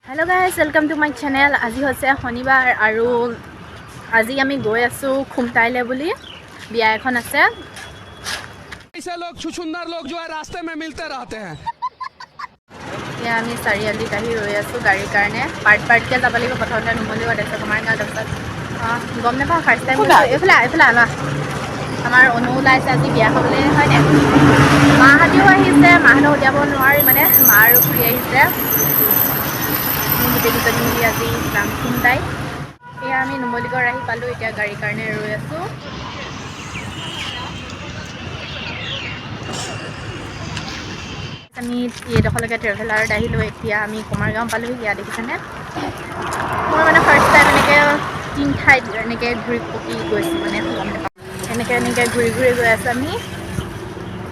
Hello guys, welcome to my channel. আজি হৈছে শনিবাৰ আৰু আজি আমি গৈ আছো খুমটাইলে বুলি বিয়া এখন আছে। ऐसे लोग छुछुंदर लोग जो है रास्ते में मिलते रहते हैं। এতিয়া আমি চাৰিআলিত আহি ৰৈ আছোঁ গাড়ীৰ কাৰণে। পাৰ্ট পাৰ্টকৈ যাব লাগিব। প্ৰথমতে নুমলীগড়, তাৰপিছত কুমাৰগাঁও, তাৰপিছত গম নাপাওঁ। ফাৰ্ষ্ট টাইম এইফালে এইফালে আনা। আমাৰ অনু ওলাইছে আজি বিয়া খাবলৈ, হয়নে? মাহঁতেও আহিছে, মাহঁতক উলিয়াব নোৱাৰি, মানে মা আৰু খুৰী আহিছে। আমি গোটেইকেইজনী মিলি আজি যাম খুমটাই। এয়া আমি নুমলীগড় আহি পালোঁ, এতিয়া গাড়ীৰ কাৰণে ৰৈ আছোঁ। আমি এইডোখৰলৈকে ট্ৰেভেলাৰত আহিলোঁ। এতিয়া আমি কুমাৰগাঁও পালোহি। ইয়াত দেখিছেনে, মই মানে ফাৰ্ষ্ট টাইম এনেকৈ তিনি ঠাইত এনেকৈ ঘূৰি পকি গৈছোঁ, মানে গম নাপাওঁ। এনেকৈ এনেকৈ ঘূৰি ঘূৰি গৈ আছোঁ আমি,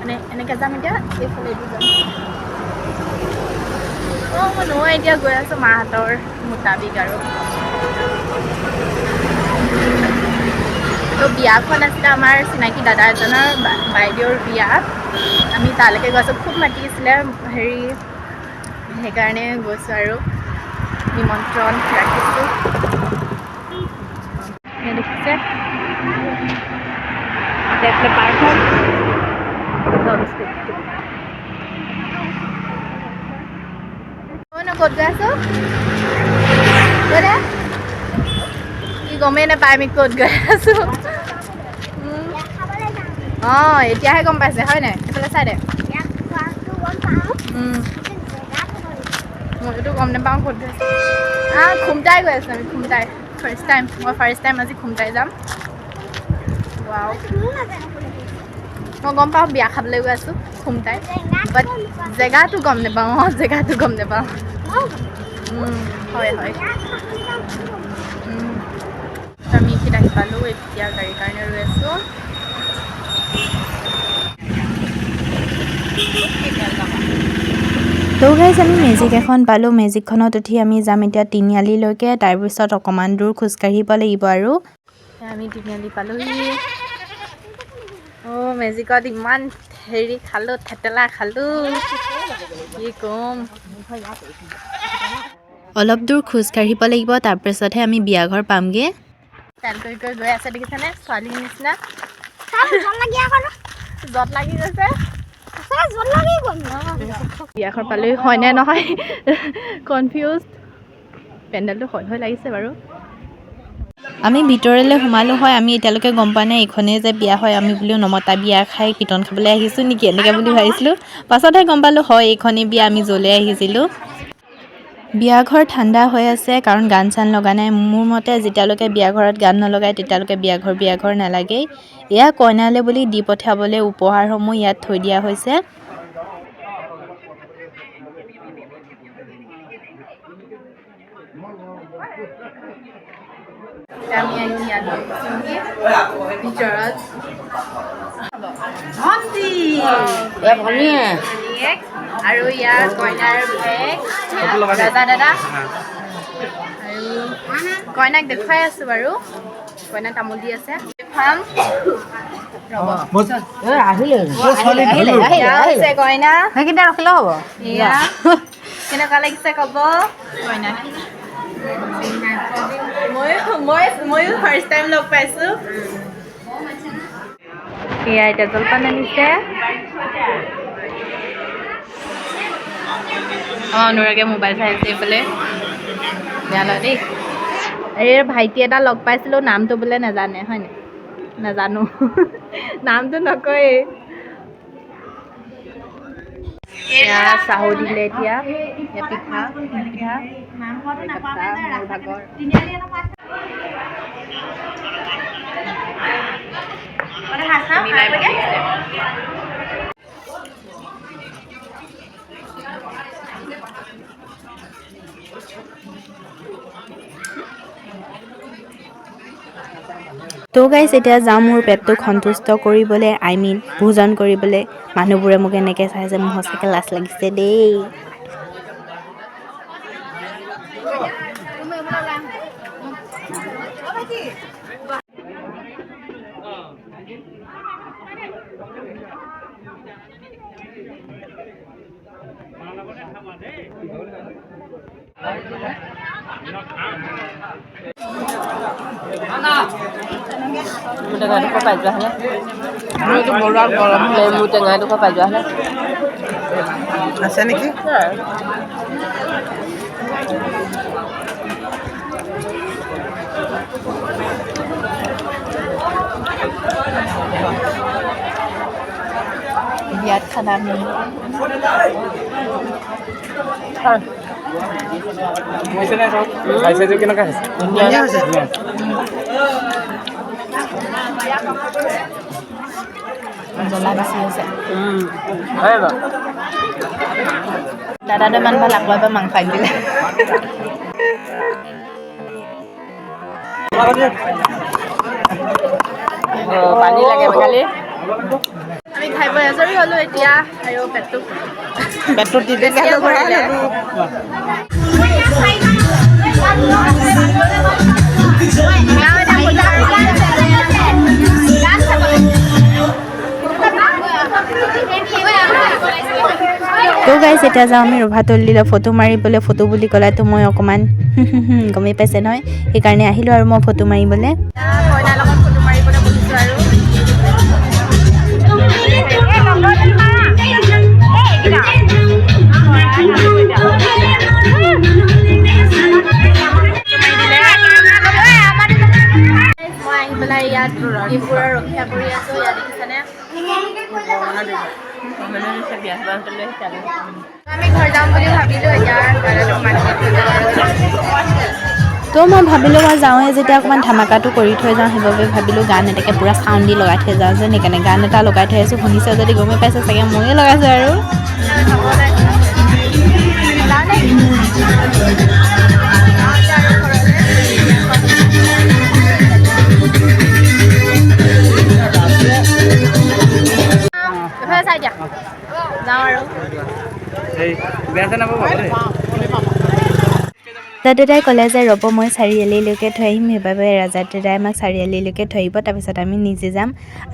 মানে এনেকৈ যাম এতিয়া, এইফালেদি যাম। অঁ, মই নহয়, এতিয়া গৈ আছোঁ মাহঁতৰ মোতাবিক। আৰু তো বিয়াখন আছিলে আমাৰ চিনাকি দাদা এজনৰ বাইদেউৰ বিয়া। আমি তালৈকে গৈছোঁ। খুব মাতিছিলে হেৰি, সেইকাৰণে গৈছোঁ আৰু নিমন্ত্ৰণ ৰাখিছোঁ। এয়া দেখিছে, এতিয়া এইফালে পাৰ্ক হ'ম। ন ক'ত গৈ আছোঁ কি গমেই নাপায় আমি ক'ত গৈ আছোঁ। অঁ, এতিয়াহে গম পাইছে, হয় নাই? এইফালে চাই দে। মইতো গম নাপাওঁ ক'ত গৈ আছোঁ। খুমটাই গৈ আছোঁ আমি, খুমটাই। ফাৰ্ষ্ট টাইম, মই ফাৰ্ষ্ট টাইম আজি খুমটাই যাম। ৱাও, মই গম পাওঁ বিয়া খাবলৈ গৈ আছোঁ খুমটাই, বাট জেগাটো গম নাপাওঁ। অঁ, জেগাটো গম নাপাওঁ। হয় হয়। আমি এইখিনিত আহি পালোঁ, এতিয়া গাড়ীৰ কাৰণে ৰৈ আছোঁ। তো গাইজ, আমি মেজিক এখন পালোঁ। মেজিকখনত উঠি আমি যাম এতিয়া তিনিআলিলৈকে। তাৰপিছত অকণমান দূৰ খোজকাঢ়িব লাগিব আৰু। আমি তিনিআলি পালোহি। অ' মেজিকত ইমান হেৰি খালোঁ, থেতেলা খালোঁ, কি ক'ম। অলপ দূৰ খোজকাঢ়িব লাগিব, তাৰপিছতহে আমি বিয়াঘৰ পামগৈ। ষ্টাইল কৰি কৰি গৈ আছে, দেখিছেনে? ছোৱালীৰ নিচিনা জত লাগি গৈছে। বিয়াঘৰ পালোহি হয়নে নহয় কনফিউজ। পেণ্ডেলটো হয় হয় লাগিছে বাৰু। আমি ভিতৰলৈ সোমালোঁ হয়, আমি এতিয়ালৈকে গম পোৱা নাই এইখনেই যে বিয়া হয়। আমি বোলো নমতা বিয়া খাই কীৰ্তন খাবলৈ আহিছোঁ নেকি, এনেকৈ বুলি ভাবিছিলোঁ। পাছতহে গম পালোঁ হয় এইখনেই বিয়া, আমি য'লৈ আহিছিলোঁ। বিয়াঘৰ ঠাণ্ডা হৈ আছে, কাৰণ গান চান লগা নাই। মোৰ মতে যেতিয়ালৈকে বিয়াঘৰত গান নলগায় তেতিয়ালৈকে বিয়াঘৰ বিয়াঘৰ নালাগেই। এয়া কইনালৈ বুলি দি পঠিয়াবলৈ উপহাৰসমূহ ইয়াত থৈ দিয়া হৈছে। এতিয়া আমি আহি ইয়াত বহিছোঁহি ভিতৰত। ভণ্টি, ভনীয়েক আৰু ইয়াৰ কইনাৰ ভায়েক ৰাজা দাদা। আৰু কইনাক দেখুৱাই আছোঁ বাৰু। কইনা তামোল দি আছে। দেখুৱাম ৰ'ব। এয়া হৈছে কইনা। সেইকেইটা ৰখিলেও হ'ব। এয়া কেনেকুৱা লাগিছে ক'ব কইনাক। ময়ো ফাৰ্ষ্ট টাইম লগ পাইছোঁ। এয়া এতিয়া জলপান আনিছে। অঁ, অনুৰাগে মোবাইল চাই আছে এইফালে। বেয়া লাগে দেই। এই ভাইটি এটা লগ পাইছিলোঁ, নামটো বোলে নাজানে, হয়নে? নাজানো, নামটো নকয়েই। এয়া চাহো দিলে এতিয়া। এয়া পিঠা, পিঠা চাহ মোৰ ভাগৰ। মিলাই বনাইছে। তো গাইজ, এতিয়া যাওঁ মোৰ পেটটোক সন্তুষ্ট কৰিবলৈ, I mean ভোজন কৰিবলৈ। মানুহবোৰে মোক এনেকৈ চাইছে, মোৰ সঁচাকৈ লাজ লাগিছে দেই। টেঙা পাই যোৱা হ'লে, নেমু টেঙা এডোখৰ পাই যোৱা হ'লে। আছে নেকি? বিয়াত খানা আমি। খাইছে যে, কেনেকুৱা হৈছে? ধুনীয়া হৈছে। জ্বলা বেছি হৈছে। হয় বাৰু। দাদাটো ইমান ভাল, আকৌ এবাৰ মাংস আনি দিলে। পানী লাগে খালি। আমি খাই বৈ আজৰি হ'লো এতিয়া আৰু পেটটো পেটটো বেছিয়ে ভৰিলে। গাঁও এটা বজাৰ। তো গাইছ, এতিয়া যাওঁ আমি ৰভাতলিলৈ ফটো মাৰিবলৈ। ফটো বুলি ক'লেতো মই অকণমান গমেই পাইছে নহয়, সেইকাৰণে আহিলোঁ আৰু মই ফটো মাৰিবলৈ। কইনাৰ লগত ফটো মাৰিবলৈ বহিছোঁ আৰু মই আহি পেলাই ইয়াত এইবোৰৰ ৰক্ষা কৰি আছোঁ। ইয়াত দেখিছেনে? আমি ঘৰ যাম বুলি ভাবিলোঁ, এতিয়া দাদাটোক মাতি থৈ যাওঁ আৰু। তো মই ভাবিলোঁ, মই যাওঁৱে যেতিয়া অকণমান ধামাকাটো কৰি থৈ যাওঁ। সেইবাবে ভাবিলোঁ গান এটাকে পূৰা চাউণ্ড দি লগাই থৈ যাওঁ যেন। সেইকাৰণে গান এটা লগাই থৈ আছোঁ। শুনিছে যদি গমেই পাইছে চাগে, ময়ে লগাইছোঁ আৰু। যাওঁ নে? যাওঁ এতিয়া আৰু ঘৰলৈ। এইফালে চাই দিয়া, যাওঁ আৰু। এই বেয়া চেয়া নাপাব দেই। ৰাজা দাদাই ক'লে যে ৰ'ব, মই চাৰিআলিলৈকে থৈ আহিম। সেইবাবে ৰাজা দাদাই আমাক চাৰিআলিলৈকে থৈ আহিব, তাৰপিছত আমি নিজে যাম।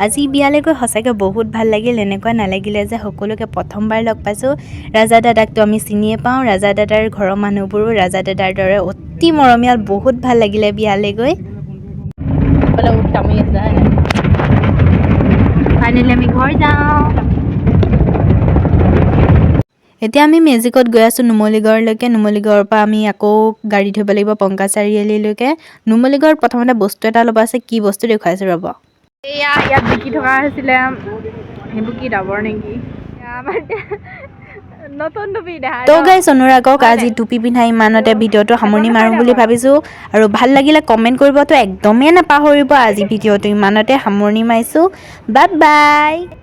আজি বিয়ালৈ গৈ সঁচাকৈ বহুত ভাল লাগিল। এনেকুৱা নালাগিলে যে সকলোকে প্ৰথমবাৰ লগ পাইছোঁ। ৰাজা দাদাকতো আমি চিনিয়ে পাওঁ। ৰাজা দাদাৰ ঘৰৰ মানুহবোৰো ৰাজা দাদাৰ দৰে অতি মৰমীয়াল। বহুত ভাল লাগিলে বিয়ালৈ গৈ। ফাইনেলি আমি ঘৰ যাওঁ। এতিয়া আমি মেজিকত গৈ আছোঁ নুমলীগড়লৈকে। নুমলীগড়ৰ পৰা আমি আকৌ গাড়ী ধৰিব লাগিব পংকজ চাৰিআলিলৈকে। নুমলীগড়ত প্ৰথমতে বস্তু এটা ল'ব আছে। কি বস্তু দেখুৱাইছোঁ, ৰ'ব। এয়া ইয়াত বিকি থকা হৈছিলে। সেইবোৰ কি ডাবৰ নেকি? এয়া আমাৰ এতিয়া নতুন টুপি দেখা। তো গাইছ, অনুৰাগক আজি টুপি পিন্ধাই ইমানতে ভিডিঅ'টো সামৰণি মাৰোঁ বুলি ভাবিছোঁ। আৰু ভাল লাগিলে কমেণ্ট কৰিবতো একদমেই নাপাহৰিব। আজি ভিডিঅ'টো ইমানতে সামৰণি মাৰিছোঁ। Bye bye.